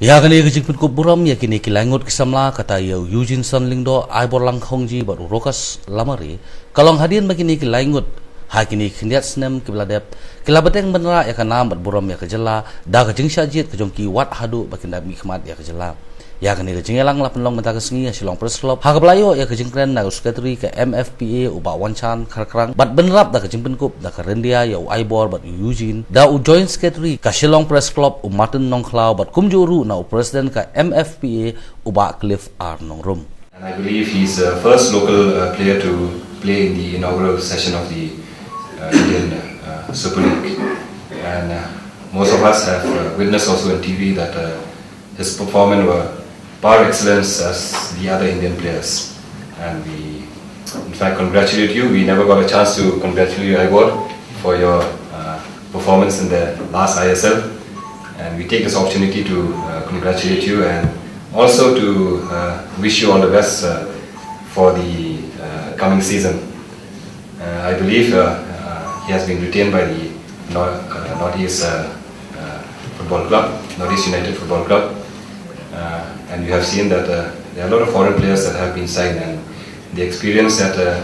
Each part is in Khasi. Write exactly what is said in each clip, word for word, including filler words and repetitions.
Ïa kane ka jingpynkup burom ïa kine ki laingut ki samla, kata ïa u Eugene Son Lyngdoh, Aibor Langkhongji bad u Rokas Lamare, ka long hadien ba kine ki laingut ha kine ki khyndiat snem ki ba la dep, ki la bteng bynrah ïa ka nam bad burom ïa ka jylla da ka jingshah jied ka jong ki wat haduh ba kin da mihkhmat ïa ka jylla. Ïa kane ka jingïalang la pynlong mynta ka sngi ha Shillong Press Club, ha kaba la ïoh ïa ka jingkren na u Secretary ka M F P A u Bah Wanchan Kharkrang, bad bynrap da ka jingpynkup da ka ryndia ïa u Aibor bad u Eugene da u Joint Secretary ka Shillong Press Club u Martin Nongkhlaw, bad kumjuh ruh na u President ka M F P A u Bah Cliff R Nongrum. And I believe he's the first local, uh, player to play in the inaugural session of the, uh, Indian, uh, Super League. And, uh, most of us have, uh, witnessed also in T V that, uh, his performance were par excellence as the other Indian players. And we, in fact, congratulate you. We never got a chance to congratulate you, Aibor, for your, uh, performance in the last I S L. And we take this opportunity to, uh, congratulate you and also to, uh, wish you all the best, uh, for the, uh, coming season. Uh, I believe, uh, uh, he has been retained by the North, uh, Northeast, uh, uh, Football Club, Northeast United Football Club. Uh, and you have seen that, uh, there are a lot of foreign players that have been signed, and the experience that, uh,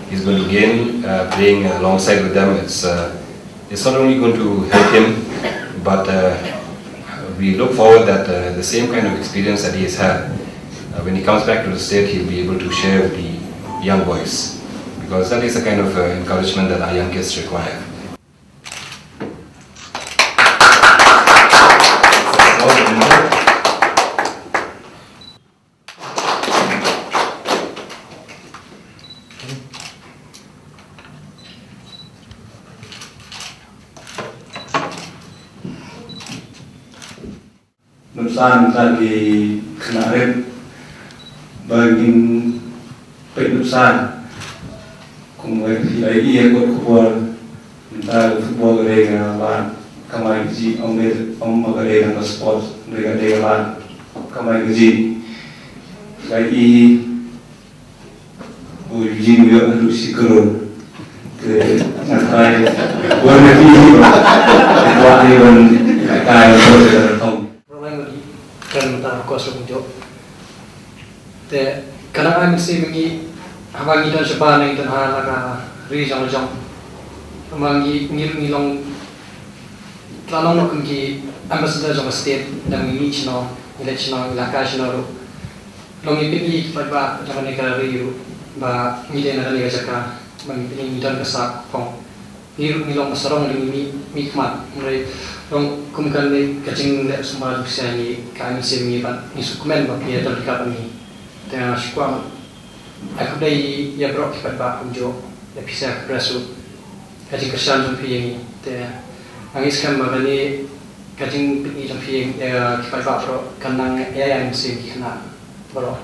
he's going to gain, uh, playing alongside with them, it's, uh, it's not only going to help him, but, uh, we look forward that, uh, the same kind of experience that he has had, uh, when he comes back to the state, he'll be able to share with the young boys, because that is the kind of, uh, encouragement that our young kids require. Nuksan ta ki khynnah rit ba ngin peit nuksan. Kum ka ki la ïohi ha kot khubor, mynta ka football ka dei ka lad kamai kajih, ym dei, ym ka dei tang ka sport, hynrei ka dei ka lad kamai kajih. Ka ïohi u Eugene u ïoh haduh shi klur. Te nga try wan na ki ïohi ba kwah ïa wan ka kai ba ka tong. Kren mynta ka course kumjuh. Te ka dang ai mynsiem ïa ngi haba ngi don shabar ne ngi don ha la ka ri jong la jong. Haba ngi, ngi, ngi long, la long noh kum ki ambassador jong ka state, dang ngi mih shano, ngi leit shano, ngi la kai shano ruh. Long ngi pyni ki paidbah jong kane ka ri ruh ba ngi dei na kane ka jaka, ba ngi pyni ngi don ka sap phong. Ngi ruh ngi long ba sarong, ngi mih, mihkhmat, hynrei long kum kane ka jingleh sumar jong pisa ngi, ka ai mynsiem ngi bad ngi sngewkmen ba phi ïa don ryngkat bad ngi. Te nga shu kwah ai khublei ïa baroh ki paidbah kumjuh, ïa phi sa ka press ruh, ka jingkyrshan jong phi ïa ngi. Te nga ngeit skhem ba kane ka jingpyni jong phi ïa ki paidbah baroh kan nang ïa ai mynsiem ki khynnah baroh.